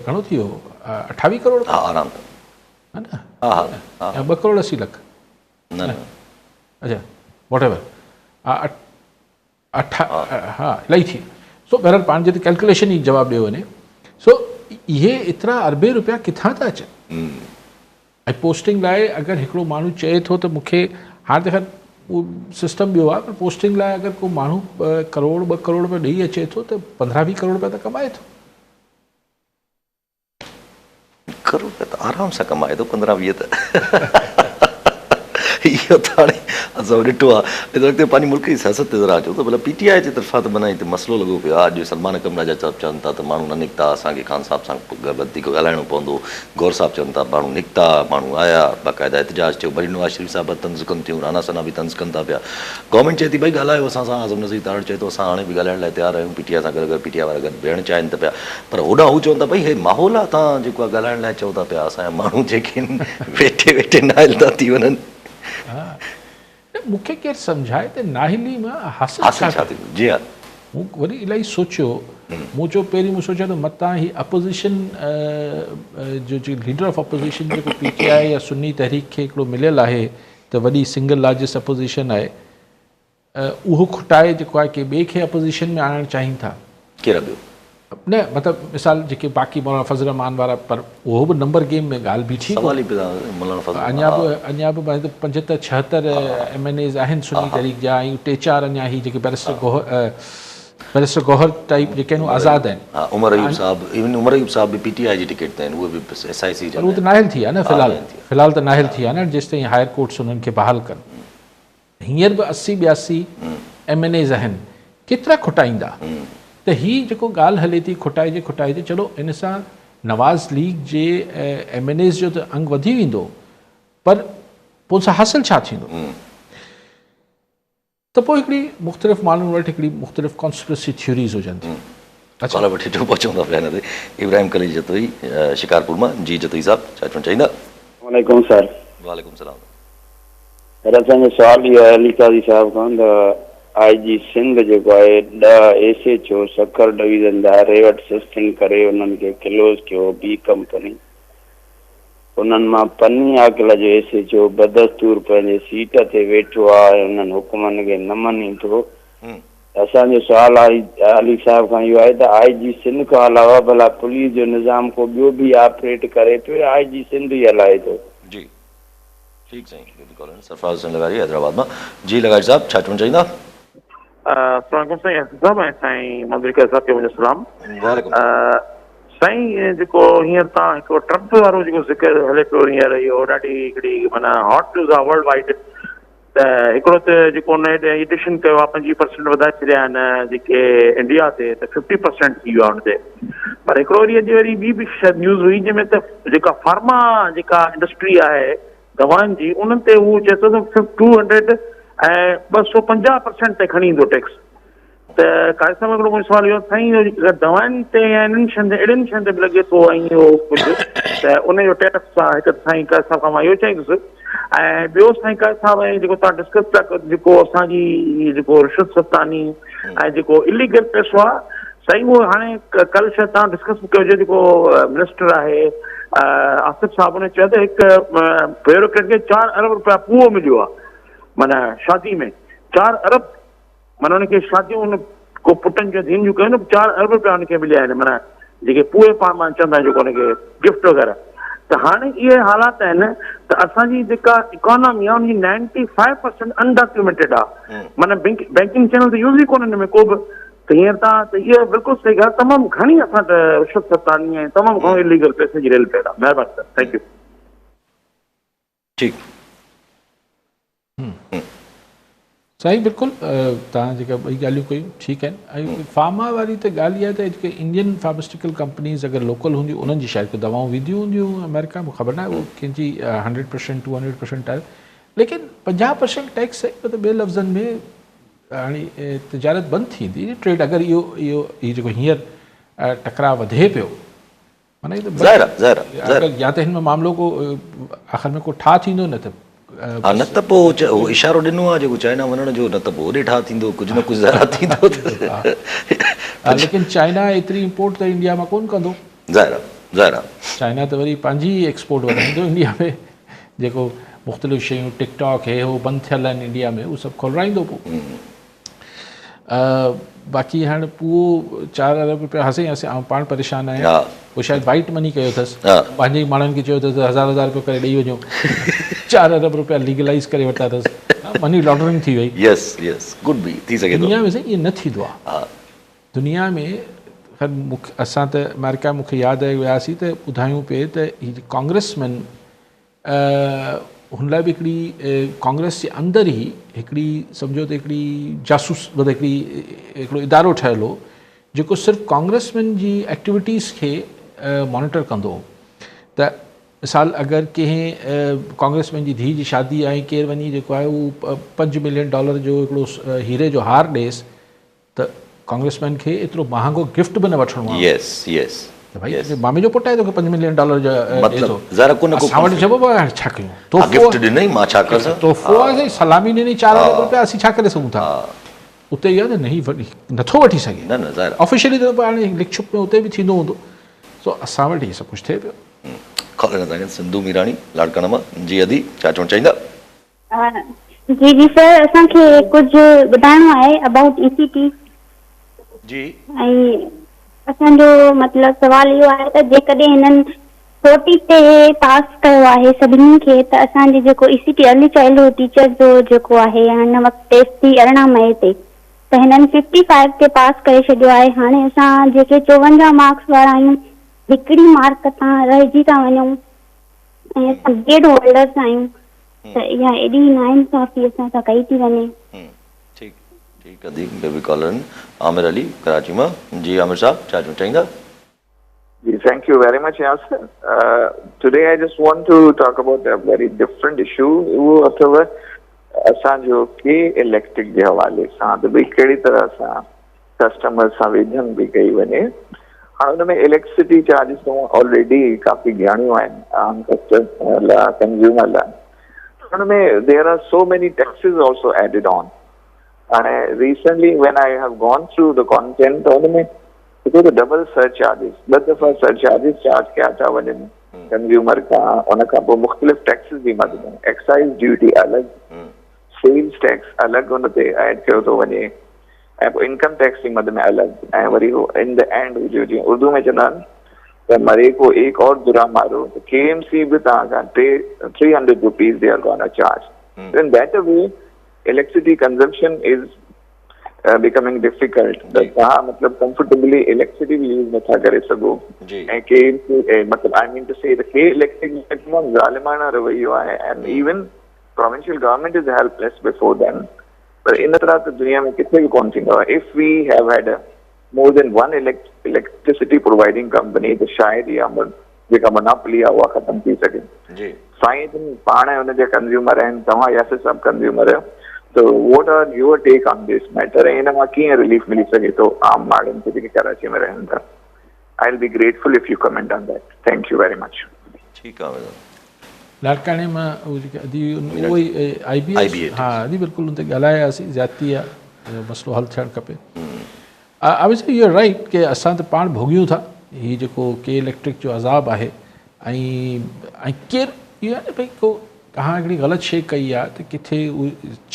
گهڻو ٿي ويو 28 ڪروڙ ها آرام سان ها نه ها ها يا 2 ڪروڙ 80 لک نه نه اچها واٽ ايور اٺ ها الائي ٿي سو بهرحال پاڻ جتي ڪيلڪوليشن ئي جواب ڏيو وڃي سو اهي ايترا اربين روپيا ڪٿان ٿا اچن ۽ پوسٽنگ لاء اگر هڪڙو ماڻهو چئي ٿو ته مونکي هاڻي ته خير اهو سسٽم ٻيو آهي پر پوسٽنگ لاء اگر ڪو ماڻهو ڪروڙ 2 ڪروڙ روپيا ڏئي اچي ٿو ته 15 20 ڪروڙ روپيا ته ڪمائي ٿو. ڪروڙ روپيا ته آرام سان ڪمائي ٿو 15 20 ته اهو ته هاڻي اسان ڏٺو آهي. ذرا اڳتي پنهنجي ملڪ جي سياست تي ذرا اچون ته ڀلا پي ٽي آء جي طرفان ته معنيٰ هتي مسئلو لڳو پيو آهي. اڄ سلمان اڪرم راجا صاحب چون ٿا ته ماڻهو نه نڪتا، اسان کي خان صاحب سان وڌيڪ ڳالهائڻو پوندو. گوهر صاحب چون ٿا ماڻهو نڪتا، ماڻهو آيا، باقاعده احتجاج ٿيو. وري نواز شريف صاحب طنز ڪن ٿيون، رانا ثنا به طنز ڪن ٿا پيا. گورنمينٽ چئي ٿي ڀئي ڳالهايو اسان سان، اعظم نذير تارڙ چئي ٿو اسان هاڻي به ڳالهائڻ لاء تيار آهيون پي ٽي آء سان گڏ اگر پي ٽي آء وارا گڏ ويهڻ چاهين ته پيا. پر هوڏانهن هو چون ٿا ڀئي هي ماحول آهي توهان جيڪو آهي ڳالهائڻ لاء چئو ٿا پيا اسان جا ماڻهو جيڪي آهن ويٺي ويٺي نااهل ٿا ٿي وڃن. ها نه مون کي ڪير سمجهائي ته نااهلي مان حاصل حاصل ڇا ٿيندو؟ جي ها. مون وري الاهي سوچيو مون چيو پهرين مون سوچيو ته متان هي اپوزيشن جو جيڪو ليڊر آف اپوزيشن جيڪو پي ٽي آء يا سني تحريڪ کي هڪڙو مليل آهي ته وڏي سنگل لارجسٽ اپوزيشن آهي اهو کٽائي جيڪو آهي ڪنهن ٻئي کي اپوزيشن ۾ آڻڻ چاهين ٿا. ڪير ٻيو؟ نه مطلب مثال جيڪي باقي مولانا فضل الرحمان وارا پر اهو به نمبر گيم ۾ ڳالهه بيٺي سوال ئي پيدا مولانا فضل اڃا به اڃا به مطلب 75 76 ايم اين ايز آهن سني تحريڪ جا ۽ ٽي چار اڃا هي جيڪي بئريسٽر گوهر بئريسٽر گوهر ٽائيپ جيڪي آهن اهي آزاد آهن. ها عمر ايوب صاحب ايون عمر ايوب صاحب به پي ٽي آء جي ٽڪيٽ تي آهن اهي به ايس I سي جا پر اهي ته نااهل ٿي ويا نه في الحال في الحال ته نااهل ٿي ويا نه جيستائين هائر ڪورٽس انهن کي بحال ڪن. هينئر به 80 82 ايم اين ايز آهن ڪيترا کٽائيندا ته هي جيڪو ڳالهه هلي ٿي کٽائجي کٽائجي چلو ان سان نواز ليگ جي ايم اين ايز جو ته انگ وڌي ويندو پر پوء ان سان حاصل ڇا ٿيندو ته پوء هڪڙي مختلف ماڻهن وٽ هڪڙي مختلف ڪانسپرسي ٿيوريز هجن ٿيون. اڇا ڪالر وٺي اچو پهچون ٿا پيا هن تي ابراهيم خليل جتوئي شڪارپور مان جي جتوئي صاحب ڇا چوڻ چاهيندا. السلام عليڪم سر. وعليڪم السلام. سر اسان جو سوال اهو آهي علي قاضي صاحب کان ته آء جي سنڌ جيڪو آهي 10 S H O Sukkur division جا ريوٽ سسپينڊ ڪري انهن کي ڪلوز ڪيو بي ڪمپني انهن مان پني عاقل جو ايس ايڇ او بدستور پنهنجي سيٽ تي ويٺو آهي ۽ انهن حڪمن کي نه مڃي ٿو اسان جو سوال علي صاحب کان اهو آهي ته آء جي سنڌ کان علاوه ڀلا پوليس جو نظام ڪو ٻيو به آپريٽ ڪري پيو يا آء جي سنڌ ئي هلائي ٿو؟ جي ٺيڪ سائين ٻيو به ڪالر سرفراز حسين لغاري حيدرآباد مان جي لغاري صاحب ڇا چوڻ چاهيندا. السلام عليڪم سائين احسن صاحب ۽ سائين منظور قاضي صاحب کي منهنجو سلام. وعليڪم. سائين جيڪو هينئر تان هڪ ٽرمپ وارو جيڪو ذڪر هلي پيو هينئر اهو ڏاڍي هڪڙي معنيٰ هاٽ نيوز آهي ورلڊ وائيڊ ته هڪڙو ته جيڪو ان ايڊيشن ڪيو آهي 25 پرسنٽ وڌائي ڇڏيا آهن جيڪي انڊيا تي ته 50 پرسنٽ ٿي ويو آهي ان تي پر هڪڙو وري اڄ وري ٻي به شايد نيوز هئي جنهن ۾ ته جيڪا فارما جيڪا انڊسٽري آهي دوائن جي انهن تي هو چئي ٿو ته 200 ۽ 250 پرسنٽ تي کڻي ايندو ٽيڪس ته قاضي صاحب هڪڙو منهنجو سوال اهو سائين اهو دوائن تي يا انهن شين تي اهڙين شين تي به لڳي ٿو ۽ اهو ڪجهه ته ان جو ٽيڪس آهي هڪ ته سائين قاضي صاحب کان مان اهو چاهيندس ۽ ٻيو سائين قاضي صاحب ۽ جيڪو توهان ڊسڪس پيا ڪيو جيڪو اسان جي جيڪو رشوت ستاني ۽ جيڪو اليگل پئسو آهي سائين اهو هاڻي ڪل شايد توهان ڊسڪس به ڪيو جيڪو منسٽر آهي آصف صاحب ان چيو ته هڪ بيوروڪريٽ کي 4 ارب روپيا پوئو مليو آهي معنيٰ شادي ۾ 4 ارب معنيٰ ان کي شاديون ان ڪو پٽن جون ڌيئن جون ڪيون نه 4 ارب روپيا ان کي مليا آهن معنيٰ جيڪي پوئي پاڻ مان چوندا آهن جيڪو ان کي گفٽ وغيره ته هاڻي اهي حالات آهن ته اسان جي جيڪا اڪانامي آهي ان جي 95% انڊاڪيومينٽيڊ آهي معنيٰ بينڪنگ چينل ته يوز ئي ڪونهن ان ۾ ڪو به ته هينئر تان ته اهو بلڪل صحيح ڳالهه تمام گهڻي اسان وٽ رشوت ستاني ۽ تمام گهڻو اليگل پئسي جي ريل پيل آهي مهرباني سر thank you. ٺيڪ. سائين بلڪل توهان جيڪا ٻئي ڳالهيون ڪيون ٺيڪ آهن ۽ فارما واري ته ڳالهه اها آهي ته جيڪي انڊين فارماسيوٽيڪل ڪمپنيز اگر لوڪل هونديون انهن جي شايد ڪو دوائون وينديون هونديون آمريڪا مون خبر ناهي اهو ڪنهن جي 100% 200% آهي ليڪن 50% ٽيڪس مطلب ٻئي لفظن ۾ هاڻي تجارت بند ٿيندي ٽريڊ اگر اهو اهو هي جيڪو هينئر ٽڪراء وڌي پيو معنيٰ هي ته ظاهر آ ظاهر آ ظاهر يا ته هن ۾ معاملو ڪو آخر ۾ ڪو ٺاهه ٿيندو نه ته ها نه ته پوء هو اشارو ڏنو آ جيڪو چائنا وڃڻ جو نه ته پوء هوڏي ٺاهه ٿيندو ڪجهه نه ڪجهه ظاهر آ ٿيندو ته ليڪن چائنا ايتري امپورٽ ته انڊيا مان ڪون ڪندو ظاهر آ ظاهر آ چائنا ته وري پنهنجي ئي ايڪسپورٽ وڌائيندو انڊيا ۾ جيڪو مختلف شيون ٽڪ ٽاڪ هي هو بند ٿيل آهن انڊيا ۾ هو سڀ کولرائيندو پوء باقي هاڻ پوء 4 ارب روپيا هسي هسي آئون پاڻ پريشان آهيان پوء شايد وائٽ مني ڪيو اٿس پنهنجي ئي ماڻهن کي چيو اٿس ته هزار هزار روپيو ڪري ڏئي وڃو 4 ارب روپيا ليگلائز ڪري ورتا اٿس مني لانڊرنگ ٿي وئي. يس يس ڪڊ بي ٿي سگهي ٿو. دنيا ۾ سائين ائين نه ٿيندو آهي دنيا ۾ خير اسان ته آمريڪا مون کي ياد آهي وياسين ته ٻڌايون پئي ته هي ڪانگريس مين هن لاء به هڪڙي ڪانگريس جي اندر ئي هڪڙي سمجهو ته هڪڙي جاسوس مطلب هڪڙي هڪڙو ادارو ٺهيل هو جيڪو صرف ڪانگريس مين جي ايڪٽيوٽيز کي مانيٽر ڪندو هو ته مثال اگر ڪنهن ڪانگريس مين جي ڌيء جي شادي آهي ڪير وڃي جيڪو آهي هو پنج ملين ڊالر جو هڪڙو هيري جو هار ڏيس ته ڪانگريس مين کي ايترو مهانگو گفٽ به نه وٺڻو آهي. يس يس ته ڀائي تنهنجي مامي جو پٽ آهي توکي پنج ملين ڊالر جو ڏي مطلب ٿو. ظاهر آهي ڪو نه ڪو اسان وٽ چئبو هاڻي ڇا ڪيون ها گفٽ ڏنئي مان ڇا ڪرسان. تحفو آهي سائين سلامي ڏني 4000 روپيا اسين ڇا ڪري سگهون ٿا. اتي اها ته نه هي نٿو وٺي سگهي. نه نه ظاهر آهي. آفيشلي ته هاڻي لڪ ڇپ ۾ اتي به ٿيندو هوندو. سو اسان وٽ هي سڀ ڪجهه ٿئي پيو. کولڻ تائين سنڌو ميراڻي لاڙڪاڻا مان جي ادي ڇا چوڻ چاهيندا. جي جي سر اسان کي ڪجهه ٻڌائڻو آهي ابائوٽ اي سي ٽي جي ۽ اسان جو مطلب سوال اهو آهي ته جيڪڏهن هنن فورٽي تي پاس ڪيو آهي سڀني کي ته اسان جي جيڪو E C T early childhood teacher جو جيڪو آهي هن وقت ٽيسٽ ٿي 18 مئي تي ته هنن ففٽي فائيو تي پاس ڪري ڇڏيو آهي هاڻي اسان جيڪي 54 مارڪس وارا آهيون هڪڙي مارڪ تان رهجي ٿا وڃون ۽ اسان بي ايڊ هولڊرس آهيون ته اها ايڏي ناانصافي اسان سان ڪئي ٿي وڃي. ٺيڪ ٺيڪ ادي ٻيو به ڪالر آهن عامر علي ڪراچي مان جي عامر صاحب ڇا چوڻ چاهيندا. جي thank you very much Yasir today I just want to talk about a very different issue اهو اٿو اسان جو ڪي اليڪٽرڪ جي حوالي سان ته ڀئي ڪهڙي طرح سان ڪسٽمر سان ويڌن پئي ڪئي وڃي. هاڻ ان ۾ اليڪٽرسٽي چارجز آلريڊي ڪافي گهڻيون آهن عام ڪسٽمر لاء ڪنزيومر لاء ان ۾ there are so many taxes also added on هاڻي recently when I have gone through the content ته ان ۾ هڪڙو ته ڊبل سرچارجز ٻه دفعا سرچارجز چارج ڪيا ٿا وڃن ڪنزيومر کان ان کان پوء مختلف ٽيڪسز جي مد ۾ ايڪسائز ڊيوٽي الڳ سيلز ٽيڪس الڳ ان تي ايڊ ڪيو ٿو وڃي ۽ پوء انڪم ٽيڪس جي مد ۾ الڳ ۽ وري هو ان the and هو جو جيئن اردو ۾ چوندا آهن ته مري ڪو ايڪ اور درا مارو ته ڪي ايم سي به توهان کان ٽي three hundred rupees they are gonna charge in that way electricity consumption is becoming difficult ته توهان مطلب ڪمفرٽيبلي اليڪٽرسٽي به يوز نٿا ڪري سگهو ۽ ڪي ايم سي مطلب آئي مين ٽو سي ته ڪي اليڪٽرڪ تمام ظالمانه رويو آهي and even provincial government is helpless before them پر ان طرح ته دنيا ۾ ڪٿي به ڪونه ٿيندو آهي if we have had more than one electricity providing company ته شايد اها جيڪا مناپلي آهي اها ختم ٿي سگهي. جي. سائين جن پاڻ ان جا ڪنزيومر آهن توهان ياسر صاحب ڪنزيومر آهيو ته what are your take on this matter ۽ ان مان ڪيئن رليف ملي سگهي ٿو عام ماڻهن کي جيڪي ڪراچي ۾ رهن ٿا I will be grateful if you comment on that thank you very much. ٺيڪ آهي. لاڙڪاڻي مان اهو جيڪي ادي اهو ئي آئي بي ايس ها ادي بلڪل ان تي ڳالهايا هئاسين زيادتي آ مسئلو حل ٿيڻ کپي عامر صاحب يو رائٽ ڪي اسان ته پاڻ ڀوڳيون ٿا هي جيڪو ڪي اليڪٽرڪ جو عذاب آهي ۽ ۽ ڪير اهو آهي نه ڀئي ڪو توهان هڪڙي غلط شي ڪئي آ ته ڪٿي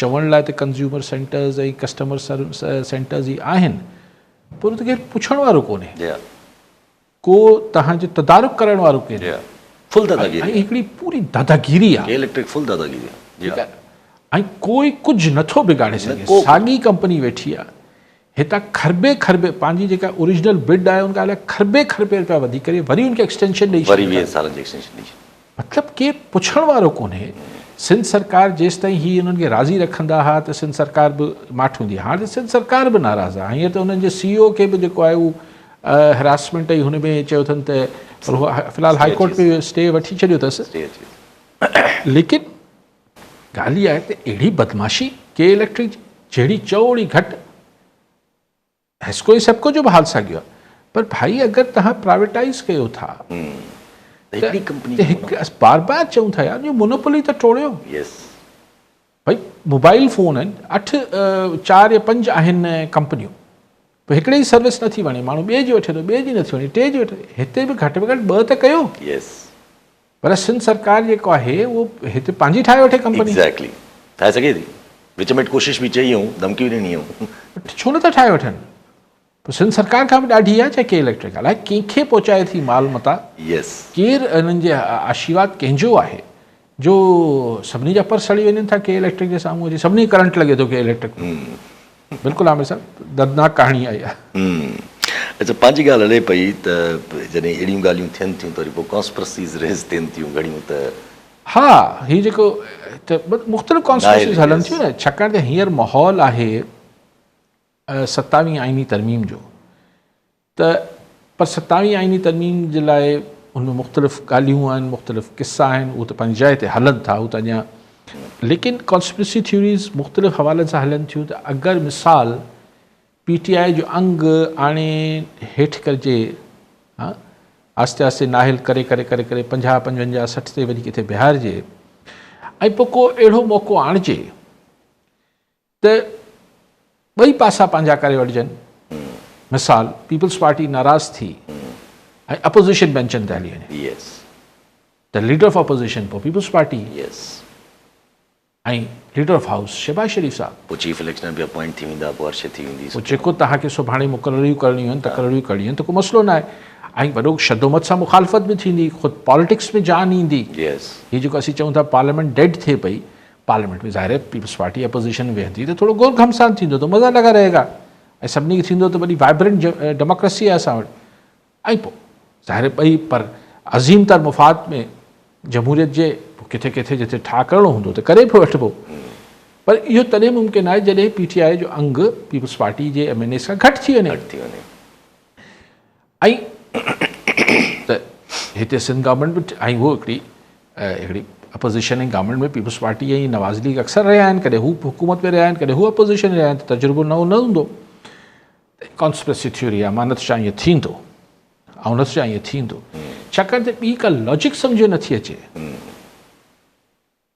چوڻ لاء ته ڪنزيومر سينٽرز ۽ ڪسٽمر سينٽرز ئي آهن پر اتي ڪير پڇڻ وارو ڪونهي ڪو توهان جو تدارڪ ڪرڻ وارو ڪينهي. جي ها فل داداگيري ۽ هڪڙي پوري داداگيري آ. ڪي اليڪٽرڪ فل داداگيري آ. جي ها. ۽ ڪوئي ڪجهه نٿو بگاڙي سگهي ساڳي ڪمپني ويٺي آ هتان خربين خربين پنهنجي جيڪا اوريجنل بڊ آهي ان کان الائي خربين خربين رپيا وڌي ڪري وري ان کي ايڪسٽينشن ڏئي وري 20 سالن جي ايڪسٽينشن ڏئي ڇڏي. مطلب ڪير پڇڻ وارو ڪونهي. سنڌ سرڪار جيستائين هي انهن کي راضي رکندا ها ته سنڌ سرڪار به ماٺ هوندي هاڻ ته سنڌ سرڪار به ناراض آهي هينئر ته انهن جي سي او کي به جيڪو آهي اهو هراسمينٽ ۽ هن ۾ چيو اٿن ته پر هو في الحال هائي ڪورٽ ۾ اسٽي وٺي ڇڏيو اٿس ليڪن ڳالهه اها آهي ته اهڙي بدمعاشي ڪي اليڪٽرڪ جي جهڙي چئو اوڙي گهٽ حيسڪو ۽ سيپڪو جو به حال ساڳيو آهي پر ڀائي اگر توهان پرائيويٽائيز ڪيو ٿا ته هڪ بار بار چئون ٿا يار جو مونوپولي ته ٽوڙيو ڀائي موبائل فون آهن اٺ چار يا پنج آهن ڪمپنيون پوء هڪڙي جي سروس نٿي وڻي ماڻهو ٻئي جي وٺي ٿو ٻئي جي نٿي وڻي ٽئي جي وٺي هتي به گهٽ ۾ گهٽ ٻه ته ڪيو پر سنڌ سرڪار جيڪو آهي اهو هتي پنهنجي ٺاهي وٺي ڪمپني. ايگزيڪٽلي ٺاهي سگهي ٿي وچ ۾ ڪوشش به چئي هئون ڌمڪي به ڏني هئون. ڇو نٿا ٺاهي وٺن پوء سنڌ سرڪار کان به ڏاڍي آهي ڇا ڪي اليڪٽرڪ الائي ڪنهن کي پهچائي ٿي مال متا يس. ڪير انهن جي آشيرواد ڪنهن جو آهي جو سڀني جا پر سڙي وڃن ٿا ڪي اليڪٽرڪ جي سامهون اچي سڀني کي ڪرنٽ لڳي ٿو ڪي اليڪٽرڪ ۾. بلڪل عامر صاحب دردناڪ ڪهاڻي آهي اها. اڇا پنهنجي ڳالهه هلي پئي ته جڏهن اهڙيون ڳالهيون ٿين ٿيون ته وري پوء ڪانسپرسيز ريز ٿين ٿيون گهڻيون ته. ها هي جيڪو ته مختلف ڪانسپرسيز هلن ٿيون نه ڇاڪاڻ ته هينئر ماحول آهي ستاويهين آئيني ترميم جو ته پر ستاويهين آئيني ترميم جي لاء ان ۾ مختلف ڳالهيون آهن مختلف قصا آهن اهي ته پنهنجي جاء تي هلن ٿا اهو ته اڃا ليڪن ڪانسپرسي ٿيوريز مختلف حوالن سان هلن ٿيون ته اگر مثال پي ٽي آء جو انگ آڻي هيٺ ڪرجي ها آهستي آهستي ناهل ڪري ڪري ڪري ڪري پنجاهه پنجونجاهه 60 تي وڃي ڪٿي بيهارجي ۽ پوء ڪو اهڙو موقعو آڻجي ته ٻئي پاسا پنهنجا ڪري وٺجن مثال پيپلز پارٽي ناراض ٿي ۽ اپوزيشن بينچن تي هلي وڃي ته ليڊر آف اپوزيشن پوء peoples party ۽ leader of house Shehbaz Sharif صاحب. پوء چيف اليڪشنر به اپوائنٽ ٿي ويندا، پوء هر شيء ٿي ويندي. پوء جيڪو توهان کي سڀاڻي مقرريون ڪرڻيون آهن، تقرريون ڪرڻيون آهن ته ڪو مسئلو ناهي ۽ وڏو شدومت سان مخالفت به ٿيندي، خود پاليٽڪس ۾ جان ايندي. هي جيڪو اسين چئون ٿا پارليامينٽ ڊيڊ ٿئي پئي، پارليامينٽ ۾ ظاهر آهي پيپلز پارٽي اپوزيشن ۾ ويهندي ته ٿورو گور گهمسان ٿيندو ته مزا لڳا رهي گا ۽ سڀني کي ٿيندو ته وڏي وائبرنٽ ڊيموڪريسي آهي اسان وٽ. ۽ پوء ظاهر ٻئي پر عظيم تر مفاد ۾ جمهوريت جي پوء ڪٿي ڪٿي جتي ٺاهه ڪرڻو هوندو ته ڪري به وٺبو پر اهو تڏهن ممڪن آهي جڏهن پي ٽي آء جو انگ پيپلز پارٽي جي ايم اين ايز کان گهٽ ٿي وڃي. گهٽ ٿي وڃي. ۽ ته هتي سنڌ گورنمينٽ به ۽ اهو هڪڙي هڪڙي opposition ۽ government ۾ peoples party ۽ Nawaz league اڪثر رهيا آهن ڪڏهن هو حڪومت ۾ رهيا آهن ڪڏهن هو اپوزيشن رهيا آهن ته تجربو نئون نه هوندو. ڪانسپرسي ٿيوري آهي مان نٿو چاهيان ائين ٿيندو آئون نٿو چاهيان ائين ٿيندو ڇاڪاڻ ته ٻي ڪا لاجڪ سمجهه نٿي اچي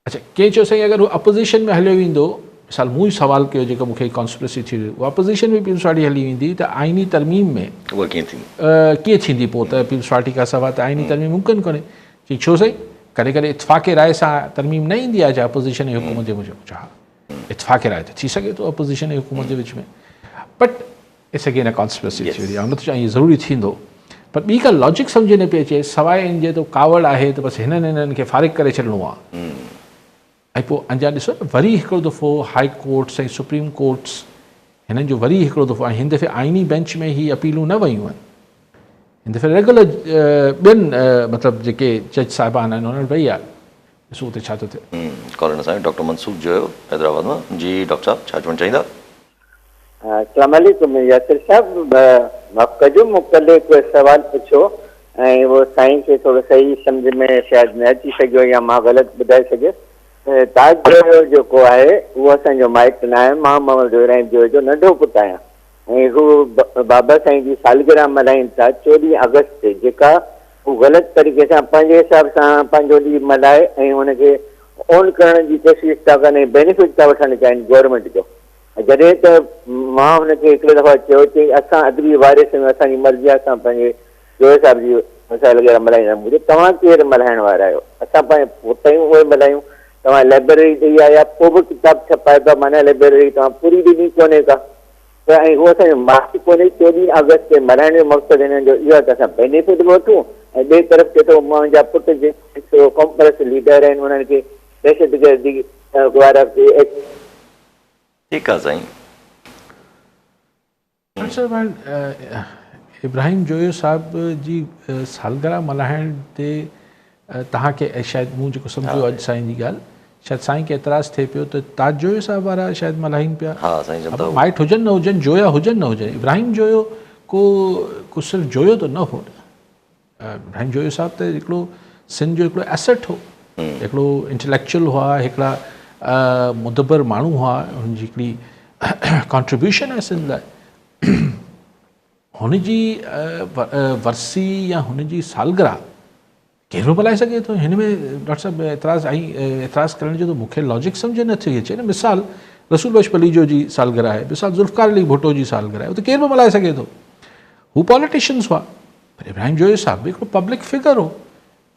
اچا ڪنهن چيو سائين اگر هو اپوزيشن ۾ هليو ويندو مثال مون ئي سوال ڪيو جيڪو مونکي ڪانسپرسي ٿيوري هو اپوزيشن ۾ پيپلز پارٽي هلي ويندي ته آئيني ترميم ۾ اها ڪيئن ٿيندي ڪيئن ٿيندي پوء ته پيپلز پارٽي کان سواء ته آئيني ترميم ممڪن ڪونهي چي ڇو سائين ڪڏهن ڪڏهن اتفاق راء سان ترميم نه ايندي آهي ڇا اپوزيشن ۽ حڪومت جي مجب ها اتفاق راء ته ٿي سگهي ٿو اپوزيشن ۽ حڪومت جي وچ ۾ but it's again a conspiracy theory آئون نٿو چاهيان اهو ضروري ٿيندو پر ٻي ڪا لاجڪ سمجهه نه پئي اچي سواء ان جي ته ڪاوڙ آهي ته بس هنن هنن کي فارغ ڪري ڇڏڻو آهي ۽ پوء اڃا ڏسو نه وري هڪڙو دفعو هائي ڪورٽس ۽ سپريم ڪورٽس هنن جو وري هڪڙو دفعو ۽ هن دفعي آئيني بينچ ۾ هي اپيلون نه ويون آهن هن دفعي ريگولر ٻين مطلب جيڪي جج صاحبان آهن انهن وٽ وئي آهي ڏسو اتي ڇا ٿو ٿئي. ڪالر سائين ڊاڪٽر منصور جويو حيدرآباد مان جي ڊاڪٽر صاحب ڇا چوڻ چاهيندا. اسلام عليڪم ياسر صاحب معاف ڪجو مون ڪلهه هڪ سوال پڇيو ۽ اهو سائين کي ٿورو صحيح سمجهه ۾ شايد نه اچي سگهيو يا مان غلط ٻڌائي سگهيس تاج جويو جيڪو آهي اهو اسان جو مائٽ ناهي مان محمد ابراهيم جويو جو ننڍو پٽ آهيان ۽ هو بابا سائين جي سالگرهه ملهائين ٿا 14 آگسٽ تي جيڪا هو غلط طريقي سان پنهنجي حساب سان پنهنجو ڏينهن ملهائي ۽ ان کي اون ڪرڻ جي ڪوشش ٿا ڪن ۽ بينيفٽ ٿا وٺڻ چاهين گورنمينٽ جو جڏهن ته مان هن کي هڪڙي دفعا چيو چي اسان ادبي وارث آهيون اسان جي مرضي آهي اسان پنهنجي جويي صاحب جي سالگرهه ملهائيندا آهيون توهان ڪير ملهائڻ وارا آهيو اسان پنهنجي پٽ آهيون اهي ملهايون توهان لائبريري ڏئي آيا پوء به ڪتاب ڇپائبا معنيٰ لائبريري توهان پوري ڏني ڪونهي ڪا ته ۽ هو اسان جو مالڪ ڪونهي 14 آگسٽ تي ملهائڻ جو مقصد هنن جو اهو آهي ته اسان بينيفٽ به وٺون ۽ ٻئي طرف چئي ٿو منهنجا پٽ جيڪي سو قومپرست ليڊر آهن انهن کي دهشتگردي وارا ٺيڪ آ سائين. ڊاڪٽر صاحب هاڻ ابراهيم جويو صاحب جي سالگرهه ملهائڻ تي توهان کي شايد مون جيڪو سمجهيو اڄ سائين جي ڳالهه شايد سائين کي اعتراض ٿئي پيو ته تاج جويو صاحب وارا شايد ملهائين پيا ها سائين چون ٿا مائٽ هجن نه هجن جويا هجن نه هجن ابراهيم جويو ڪو ڪو صرف جويو ته نه هو نه ابراهيم جويو صاحب ته هڪڙو سنڌ جو هڪڙو ايسيٽ هو هڪڙو انٽليڪچوئل هئا هڪڙا مدبر ماڻهو هئا هن جي هڪڙي ڪانٽريبيوشن آهي سنڌ لاء هن جي ورسي يا هن جي سالگرهه ڪير به ملهائي سگهي ٿو هن ۾ ڊاڪٽر صاحب اعتراض ۽ اعتراض ڪرڻ جو ته مون کي لاجڪ سمجهه نه ٿي اچي نه مثال رسول بخش پليجو جي سالگرهه آهي مثال ذوالفقار علي ڀٽو جي سالگرهه آهي ته ڪير به ملهائي سگهي ٿو هو پاليٽيشنس هئا پر ابراهيم جويو صاحب به هڪڙو پبلڪ فگر هو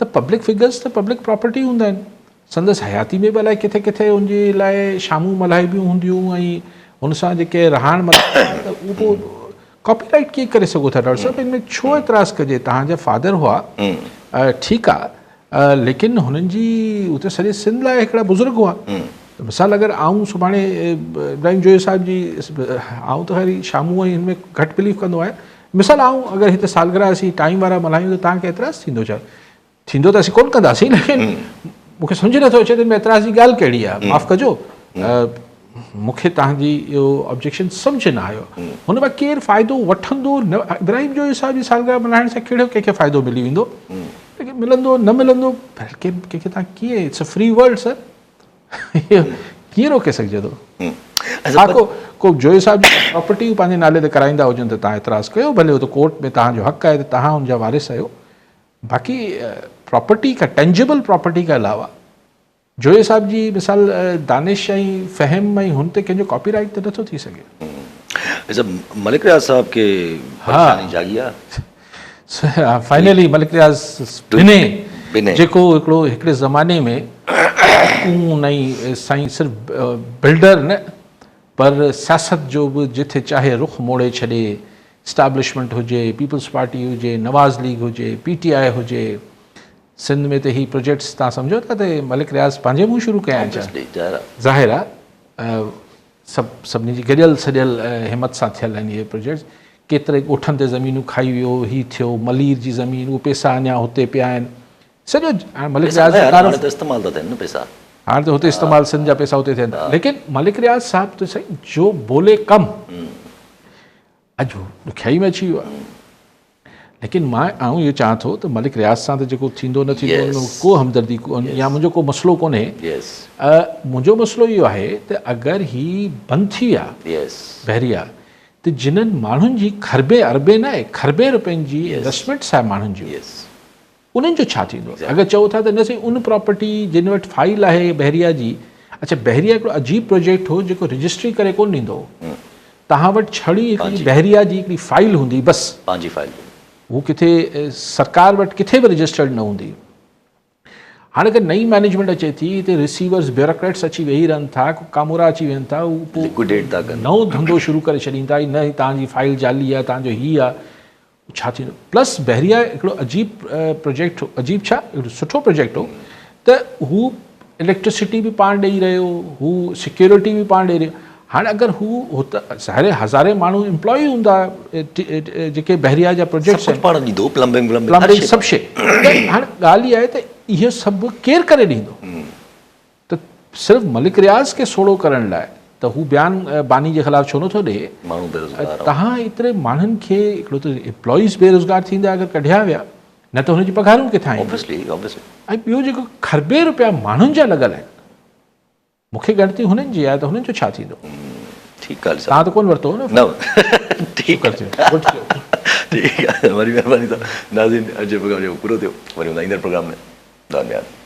ته پبلڪ فگرز ته پبلڪ پراپرٽي هوندا آهن. سندس حياتي ۾ به الائي ڪٿي ڪٿي ان جي لاء شامون ملهائبيون هونديون ۽ هن سان جيڪي رهاڻ ملهائبا ته اهو پوء ڪاپي رائيٽ ڪيئن ڪري سگهو ٿا ڊاڪٽر صاحب ان ۾ ڇو اعتراض ڪجي توهان جا فادر هئا ٺيڪ آ ليڪن هنن جي هو ته سڄي سنڌ لاء هڪڙا بزرگ هئا ته مثال اگر آئون سڀاڻي ابراهيم جويو صاحب جي آئون ته خير شامون ۽ هن ۾ گهٽ بليف ڪندو آهيان مثال آئون اگر هتي سالگرهه اسين ٽائيم وارا ملهايون ته توهان کي اعتراض ٿيندو ڇا؟ ٿيندو ته اسين ڪونه ڪنداسين ليڪن مون کي سمجهه نٿو اچي ته ان ۾ اعتراض جي ڳالهه ڪهڙي آهي. معاف ڪجو مون کي توهان جي اهو آبجيڪشن سمجهه نه آيو. هن مان ڪير فائدو وٺندو نه ابراهيم جويو صاحب جي سالگرهه ملهائڻ سان ڪهڙو ڪنهن کي فائدو ملي ويندو؟ ليڪن ملندو نه ملندو ڪنهن کي توهان ڪيئن it's a free world sir ڪيئن روڪي سگهجي ٿو؟ ها ڪو ڪو جويو صاحب جي پراپرٽي پنهنجي نالي تي ڪرائيندا هجن ته توهان اعتراض ڪيو ڀلي اهو ته ڪورٽ ۾ توهان جو حق آهي ته توهان ان جا وارث آهيو باقي پراپرٽي کان ٽينجبل پراپرٽي کان علاوه جويي صاحب جي مثال دانش ۽ فهم ۽ هن تي ڪنهن جو ڪاپي رائيٽ ته نٿو ٿي سگهي. ملڪ رياض صاحب کي پريشاني جاڳي آ. فائنلي ملڪ رياض بنهي جيڪو هڪڙو هڪڙي زماني ۾ ٽائيڪون ۽ سائين صرف بلڊر نه پر سياست جو به جٿي چاهي رخ موڙي ڇڏي اسٽابلشمينٽ هجي پيپلز پارٽي هجي نواز ليگ هجي پي ٽي آء هجي سنڌ ۾ ته هي پروجيڪٽس توهان سمجهو ٿا ته ملڪ رياض پنهنجي منهن شروع ڪيا آهن ڇا؟ ظاهر آهي سڀ سڀني جي گڏيل سڏيل همت سان ٿيل آهن اهي پروجيڪٽس. ڪيتري ڳوٺن تي زمينون کائي ويو، هي ٿيو، ملير جي زمين، اهي پيسا اڃا هتي پيا آهن. سڄو هاڻي ملڪ رياض جو تعارف. هاڻي ته استعمال ٿا ٿين نه پيسا. هاڻي ته هتي استعمال سنڌ جا پيسا هتي ٿين ٿا. ليڪن ملڪ رياض صاحب ته سائين جو بولي ڪم. اڄ هو ڏکيائي ۾ اچي ويو آهي. ليڪن مان آئون اهو چاهان ٿو ته ملڪ رياض سان ته جيڪو ٿيندو نه ٿيندو ان ۾ ڪو همدردي يا منهنجو ڪو مسئلو ڪونهي. منهنجو مسئلو اهو آهي ته اگر هي بند ٿي ويا بحريا ته جنن ماڻهن جي کربين اربين نه آهي کربين روپين جي انويسٽمينٽس آهي ماڻهن جون انهن جو ڇا ٿيندو؟ اگر چئو ٿا ته نه سائين ان پراپرٽي جن وٽ فائيل آهي بحريا جي اڇا بحريا هڪڙو عجيب پروجيڪٽ هو جيڪو رجسٽري ڪري ڪونه ڏيندو هو توهان وٽ ڇڙي هڪڙي بحريا جي هڪڙي فائيل هوندي بس پنهنجي فائيل هو ڪٿي سرڪار وٽ ڪٿي به رجسٽرڊ نه هوندي هاڻي اگر نئين مئنيجمينٽ اچي ٿي هتي رسيورز بيوروڪريٽس اچي ويهي رهن ٿا ڪامورا اچي ويهن ٿا هو پوء لڪوڊيٽ ٿا ڪن نئون ڌنڌو شروع ڪري ڇڏين ٿا نه توهان جي فائيل جعلي آهي توهان جو هي آهي ڇا ٿيندو پلس بحريا هڪڙو عجيب پروجيڪٽ هو عجيب ڇا هڪڙو سٺو پروجيڪٽ هو ته هو اليڪٽرسٽي به پاڻ ڏئي رهيو هو سيڪيورٽي به پاڻ ڏئي رهيو هاڻي اگر هو هت ظاهر هزارين ماڻهو امپلائي هوندا جيڪي بحريا جا پروجيڪٽس آهن پاڻ ڏيندو پلمبنگ پلمبنگ سڀ شي هاڻي ڳالهه اها آهي ته اهو سڀ ڪير ڪري ڏيندو ته صرف ملڪ رياض کي سوڙهو ڪرڻ لاء ته هو بيان باني جي خلاف ڇو نٿو ڏئي؟ ماڻهو بيروزگار توهان ايتري ماڻهن کي هڪڙو ته امپلائيز بيروزگار ٿيندا اگر ڪڍيا ويا نه ته هن جي پگهارون ڪٿان اينديون؟ Obviously obviously. ۽ ٻيو جيڪو کربين روپيا ماڻهن جا لڳل آهن مون کي ڳڻتي هنن جي آهي ته هنن جو ڇا ٿيندو؟ ٺيڪ ڳالهه توهان ته ڪونه ورتو هو نه؟ نه ٺيڪ گڊ ٿيو ٺيڪ آهي وڏي مهرباني صاحب ناظرين اڄ جو پروگرام جيڪو پورو ٿيو وري هوندا ايندڙ پروگرام ۾ دعا ۾ ياد.